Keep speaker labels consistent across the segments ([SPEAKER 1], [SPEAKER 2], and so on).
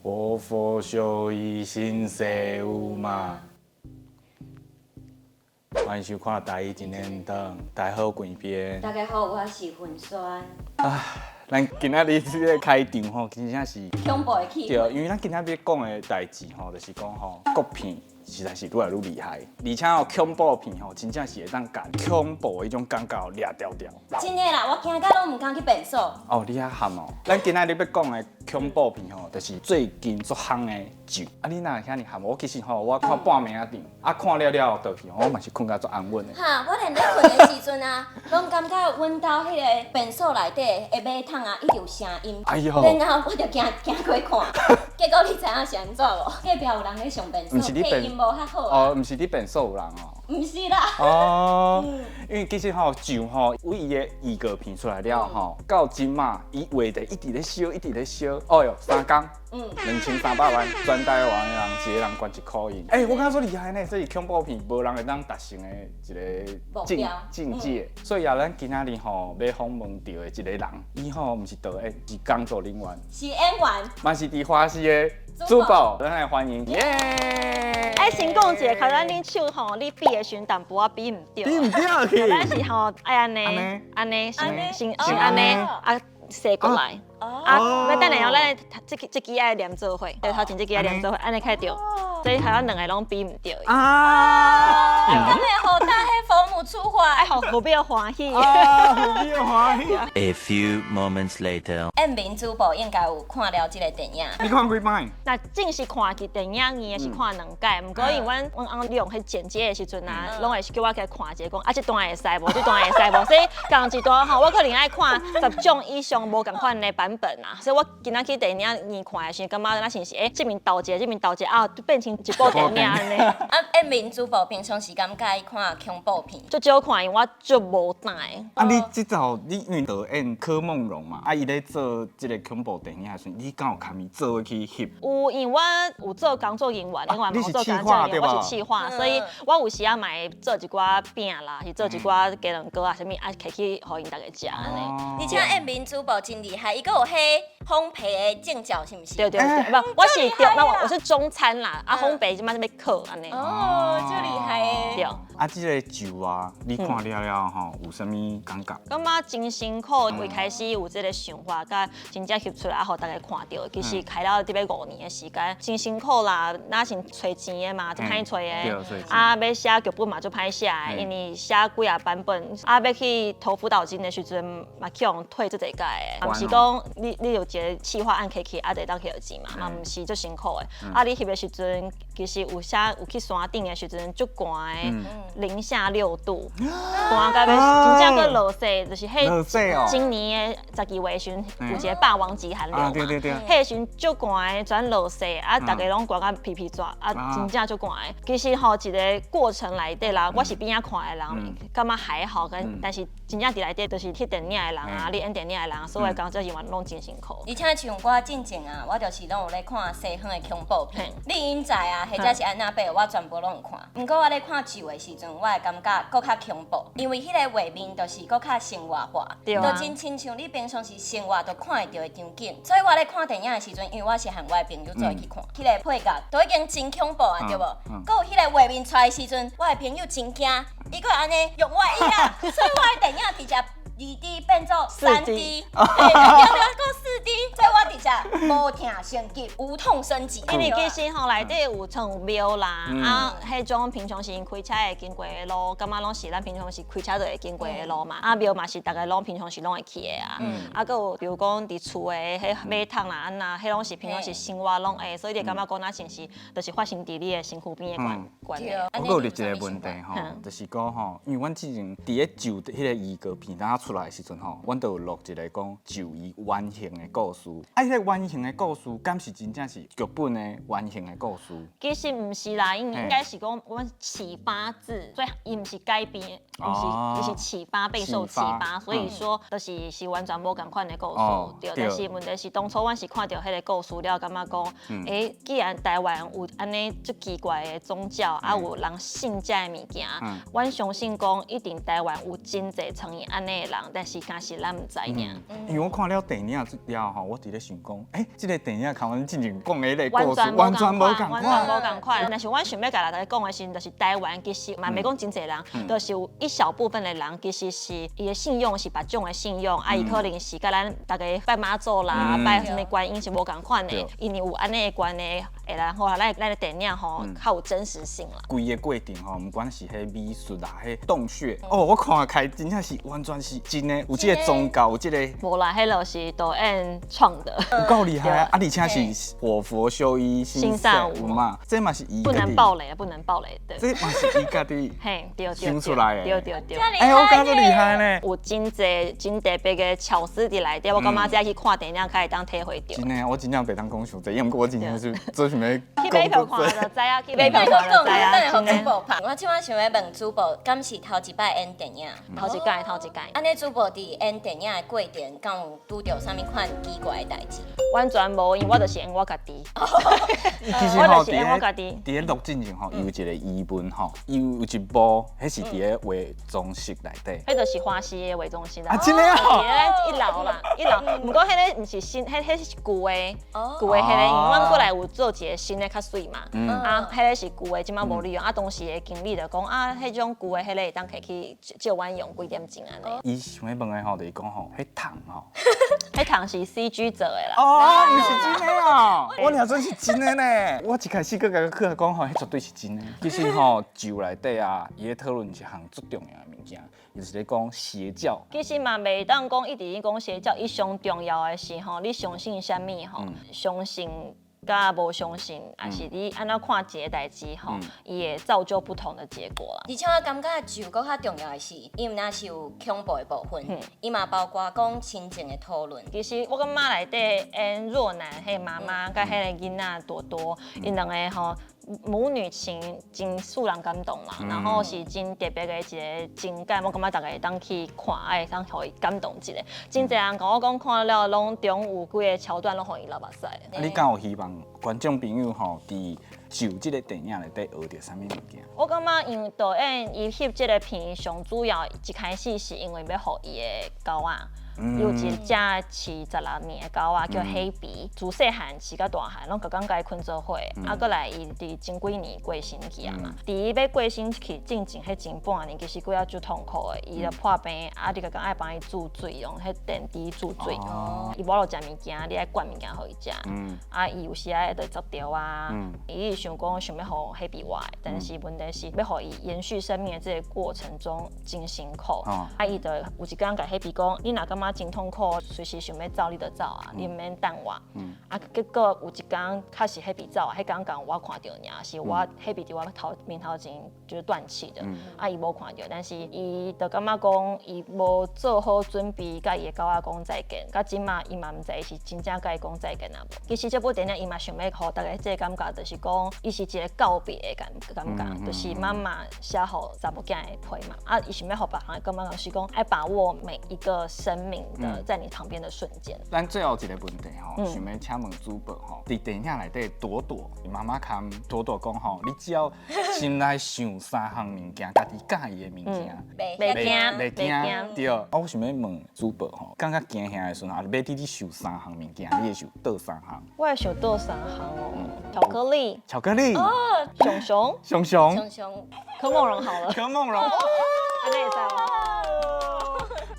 [SPEAKER 1] 活佛修一心谁有嘛？歡迎收看《台語一連堂》，大家好，貴邊。
[SPEAKER 2] 大家好，我是雲萱。
[SPEAKER 1] 啊，咱今仔日這個開場吼，真正是
[SPEAKER 2] 恐怖的氣氛。
[SPEAKER 1] 對，因為咱今仔日講的代誌吼，就是講吼，國片實在是愈來愈厲害，而且吼恐怖片吼，真正是會當共恐怖的彼種感覺掠牢牢。
[SPEAKER 2] 真的啦，我驚甲攏毋敢去便所。
[SPEAKER 1] 哦，你遐含哦。咱今仔日欲講的恐怖片吼，就是最近足夯的咒。啊，你哪會遐爾含？我其實吼，我看半暝仔場，啊看了了後去，我嘛是睏甲足安穩的。
[SPEAKER 2] 哈，我連咧睏的時陣啊，攏感覺阮兜彼个便所內底的馬桶啊，一直有聲音。
[SPEAKER 1] 哎喲
[SPEAKER 2] 然後我就驚驚過看，結果你知影是按怎無？隔壁有人咧上便所，
[SPEAKER 1] 毋是你
[SPEAKER 2] 隔音無較好啊。
[SPEAKER 1] 哦，毋是你便所有人哦。
[SPEAKER 2] 毋是啦。
[SPEAKER 1] 哦，因為其實吼咒吼，為伊的預告片出來了吼，到今嘛，伊話題一直咧燒，一直咧燒。哦喲，3工，2300萬，全台灣的人一個人捐1箍銀。欸，我感覺足厲害呢，這是恐怖片無人會當達成的一個境
[SPEAKER 2] 目標
[SPEAKER 1] 境界。所以啊，咱今仔日吼欲訪問著的一個人，伊吼毋是導演，是工作人員，
[SPEAKER 2] 是演員。
[SPEAKER 1] 嘛是佇華視的主播，咱來歡迎，耶！
[SPEAKER 3] 哎，先講一下，較咱恁手吼，你比的時陣淡薄仔比毋著。
[SPEAKER 1] 比毋著去。
[SPEAKER 3] 咱是吼愛按呢，按呢，先先
[SPEAKER 2] 按
[SPEAKER 3] 按呢，啊，踅過來。啊，欲等下哦，咱這這支愛連做伙，對，頭前這支愛連做伙，按呢較著。所以好像兩个攏比毋著。
[SPEAKER 1] 啊！
[SPEAKER 2] 敢會予大黑佛母出來？
[SPEAKER 3] 愛予父母歡喜。
[SPEAKER 1] 啊，父母歡喜。
[SPEAKER 4] A few moments later.
[SPEAKER 2] 演民主播應該有看了這个電影。
[SPEAKER 1] 你看幾擺？
[SPEAKER 3] 那正式看去電影院的是看兩擺，毋過因為阮阮翁用彼剪接的時陣啊，攏會叫我共看一下，講啊這段會使無？這段會使無？所以仝一段吼，我可能愛看10種以上無仝款的版本啊。所以我今仔去電影院看的時陣，感覺若像是欸，這面導一下，這面導一下啊，變成一部電影按呢。
[SPEAKER 2] 啊，演民主播平常時間佮意看恐怖片？
[SPEAKER 3] 足少看，因為我足無膽。
[SPEAKER 1] 啊，你這套你因為導演柯夢榮嘛，啊，伊咧做這個恐怖電影的時陣，你敢有共伊做伙去翕？
[SPEAKER 3] 有，因為我有做工作人員，另外嘛有做工作人員，我是企劃，所以我有時啊嘛會做一寡餅啦，是做一寡雞卵糕啊，啥物啊，提去予𪜶逐家食按呢。
[SPEAKER 2] 而且演民主播真厲害，伊閣有彼烘焙的證照，是毋是？
[SPEAKER 3] 對對對，無，我是對，我是中餐啦，啊烘焙這擺是欲考按呢。
[SPEAKER 2] 哦，足厲害的。
[SPEAKER 3] 對。
[SPEAKER 1] 啊，這个咒啊，你看了了吼，有啥物感覺？
[SPEAKER 3] 感覺真辛苦，一開始有這个想法，佮真正翕出來，啊，予逐家看著，其實開了得欲5年的時間，真辛苦啦。若是揣錢的嘛，足歹揣的。啊，欲寫劇本嘛，足歹寫的，因為寫幾仔版本，啊，欲去投輔導金的時陣，嘛去予退足濟擺的。毋是講你有一个企劃案提去，啊，就會當摕著錢嘛，嘛毋是足辛苦的。啊，你翕的時陣，其實有啥有去山頂的時陣，足寒的，零下6度，寒甲欲真正閣落雪，就是彼今年的12月時陣，有一个霸王級寒流嘛，彼个時陣足寒的，全落雪，啊，逐家攏寒甲皮皮掣，啊，真正足寒的。其實吼，一个過程內底啦，我是邊仔看的人，感覺還好，跟但是真正佇內底就是翕電影的人啊，你演電影的人，所有工作人員攏真辛苦。
[SPEAKER 2] 而且像我進前啊，我就是攏有咧看西方的恐怖片，厲陰宅啊，或者是安娜貝爾，我全部攏有看。毋過我咧看咒的時陣，我會感覺閣較恐怖，因為彼个畫面就是閣較生活化，就真親像你平常時生活都看會著的場景。所以我咧看電影的時陣，因為我是和我的朋友做伙去看，彼个配樂都已經真恐怖啊，對無？閣有彼个畫面出來的時陣，我的朋友真驚，伊閣按呢用我的椅仔，所以我的電影直接2D 變做3D，對對對，閣4D，所以我直接無痛升級，無痛升級。
[SPEAKER 3] 因為其實吼內底有像廟啦，啊，彼種平常時開車會經過的路，感覺攏是咱平常時開車就會經過的路嘛。啊，廟嘛是逐家攏平常時攏會去的啊。啊，閣有比如講佇厝的彼馬桶啦，按那，彼攏是平常時生活攏會，所以你會感覺講若像是，就是發生佇你的身軀邊的關關係。
[SPEAKER 1] 我閣有一個問題吼，就是講吼，因為阮之前佇咧咒彼個預告片當出來的時陣吼，阮就有錄一個講咒伊原型的故事。啊，彼個原型的故事，敢是真正是劇本的原型的故事？
[SPEAKER 3] 其實毋是啦，應該是講阮啟發自，所以伊毋是改編，毋是，伊是啟發，備受啟發，所以說就是完全無仝款的故事，對。但是問題是當初阮是看著彼个故事了，感覺講，欸，既然台灣有按呢足奇怪的宗教，啊有人信這个物件，阮相信講一定台灣有真濟像伊按呢的人。人，但是敢是咱毋知爾。
[SPEAKER 1] 因為我看了電影了後，我佇咧想講，欸，這個電影佮阮之前講的彼個故事
[SPEAKER 3] 完全
[SPEAKER 1] 完全無
[SPEAKER 3] 無仝款，完全
[SPEAKER 1] 仝款。
[SPEAKER 3] 無仝款。但是阮想欲共大家講的是，就是台灣其實嘛袂講真濟人，就是有一小部分的人，其實是伊的信用是別種的信用，啊，伊可能是佮咱逐家拜媽祖啦，拜啥物觀音是無仝款的，因為有按呢的關係，會來予咱的電影吼較有真實性啦。
[SPEAKER 1] 規個過程吼，毋管是彼美術啦，彼洞穴，哦，我看開真正是完全是真的，有這個宗教，有這個。
[SPEAKER 3] 無啦，彼就是導演創的。
[SPEAKER 1] 有夠厲害啊！啊，而且是活佛修一
[SPEAKER 3] 心善無
[SPEAKER 1] 嘛，這嘛是伊
[SPEAKER 3] 不能爆雷啊，不能爆雷的。
[SPEAKER 1] 這嘛是伊家己
[SPEAKER 3] 嘿，對對
[SPEAKER 1] 想出來的。
[SPEAKER 3] 對對對。
[SPEAKER 1] 欸，我感覺厲害呢。
[SPEAKER 3] 有真濟真特別的巧思佇內底，我感覺這去看電影較會當體會著。
[SPEAKER 1] 真的，我真正袂當講傷濟，因為我真正是做想欲
[SPEAKER 3] 去買票看就知影，去買票看就知影。
[SPEAKER 2] 等下予主播拍。我這擺想欲問主播，敢是頭一擺演電影？
[SPEAKER 3] 頭一擺，頭一擺。
[SPEAKER 2] 按呢主播佇演電影的過程，敢有拄著啥物款奇怪的代誌？
[SPEAKER 3] 完全無，因為我就是演我家己。
[SPEAKER 1] 其實吼，
[SPEAKER 3] 我就是演我家己。
[SPEAKER 1] 佇咧錄進前吼，有一個疑問吼，伊有一幕，彼是佇咧化妝室內底。
[SPEAKER 3] 彼就是花溪的化妝室啦。
[SPEAKER 1] 啊，真的哦。
[SPEAKER 3] 佇咧一樓啦，一樓。毋過彼个毋是新，彼是舊的，舊的彼个，因為阮過來有做一個新的較媠嘛。啊，彼个是舊的，這擺無利用。啊，當時的經理就講啊，彼種舊的彼个會當摕去借阮用幾點鐘按呢。
[SPEAKER 1] 伊想欲問的吼，就是講吼，彼蟲吼。
[SPEAKER 3] 彼蟲是 CG 做的啦。
[SPEAKER 1] 哦，毋是真的哦，我爾準是真的呢。我一開始閣共佢講吼，彼絕對是真的。其實吼，咒內底啊，伊咧討論一項足重要的物件，就是咧講邪教。
[SPEAKER 3] 其實嘛，袂當講一直講邪教，伊上重要的是吼，你相信啥物吼？相信佮無相信，抑是你按怎看一個代誌吼，伊會造就不同的結果啦。
[SPEAKER 2] 而且我感覺咒閣較重要的是，伊毋但是有恐怖的部分，伊嘛包括講親情的討論。
[SPEAKER 3] 其實我感覺內底演若男彼個媽媽佮彼個囡仔朵朵，𪜶兩個吼母女情真使人感動啦，然後是真特別的一個情感，我感覺大家會當去看，會當予伊感動一下。真濟人共我講看了，攏中有幾個橋段攏予伊流目屎。
[SPEAKER 1] 啊，你敢有希望觀眾朋友吼，佇咒這個電影內底學著啥物物件？
[SPEAKER 3] 我感覺因為導演伊翕這個片，上主要一開始是因為欲予伊的狗仔。有一隻飼16年的狗仔叫黑鼻，自細漢飼到大漢，攏逐工共伊睏做伙。啊，閣來伊佇前幾年過身去啊嘛。佇伊欲過身去進前，彼前半年其實過猶足痛苦的。伊就破病，啊，你逐工愛幫伊注水，用彼電池注水。伊無法度食物件，你愛灌物件予伊食。啊，伊有時愛會執著啊。伊想講想欲予黑鼻活，但是問題是欲予伊延續生命的這個過程中真辛苦。啊，伊就有一工共黑鼻講：你若感覺真痛苦，隨時想欲走你就走啊，你毋免等我。啊，結果有一工確實彼走啊，彼工仝我看著爾，是我彼佇我頭面頭前就是斷氣的。啊，伊無看著，但是伊就感覺講，伊無做好準備，共伊的狗仔講再見。到這馬伊嘛毋知伊是真正共伊講再見抑無。其實這部電影伊嘛想欲予大家這個感覺，就是講伊是一個告別的感覺，就是媽媽寫予查某囝的批嘛。啊，伊想欲予別人感覺就是講愛把握每一個生命的在你旁邊的瞬間。
[SPEAKER 1] 咱最後一個問題吼，想欲請問主播吼，佇電影內底朵朵媽媽共朵朵講吼，你只要心內想三項物件，家己佮意的物件，
[SPEAKER 3] 袂驚，
[SPEAKER 1] 袂驚，對。啊，我想欲問主播吼，感覺驚嚇的時陣，啊，欲你想三項物件，你會想佗三項？
[SPEAKER 3] 我會想佗三項哦，巧克力，
[SPEAKER 1] 巧克力，
[SPEAKER 3] 熊熊，
[SPEAKER 1] 熊熊，
[SPEAKER 2] 熊熊，
[SPEAKER 3] 柯夢榮好了，
[SPEAKER 1] 柯夢榮，
[SPEAKER 3] 按呢會使無？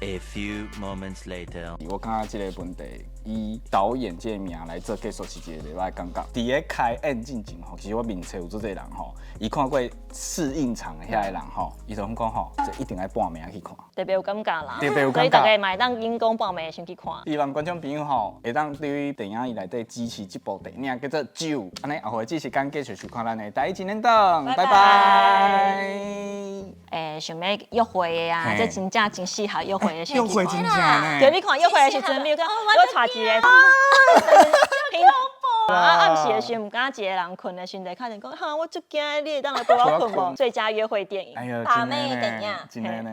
[SPEAKER 4] A few moments later.
[SPEAKER 1] 我感覺這個問題以導演這個名來做結束是一個袂䆀感覺。佇咧開演進前吼，其實我面冊有足濟人吼，伊看過試映場的遐个人吼，伊就講吼，這一定愛半暝去看，
[SPEAKER 3] 特別有感覺啦，
[SPEAKER 1] 特別有感覺，
[SPEAKER 3] 所以大家嘛會當緊講半暝先去看。
[SPEAKER 1] 希望觀眾朋友吼，會當對於電影院內底支持這部電影叫做《咒》，按呢後回這時間繼續收看咱的台語青年檔，拜拜。
[SPEAKER 3] 欸，想欲約會的啊，這真正真適合約會的。
[SPEAKER 1] 約會真正呢。
[SPEAKER 3] 對，你看約會的時陣，比如講我帶一個。啊，暗時的時陣，毋敢一個人睏的時陣，敲電話講，哈，我足驚，你會當來陪我睏無？最佳約會電影。
[SPEAKER 1] 哎呦，
[SPEAKER 2] 把妹的電影。
[SPEAKER 1] 真的呢。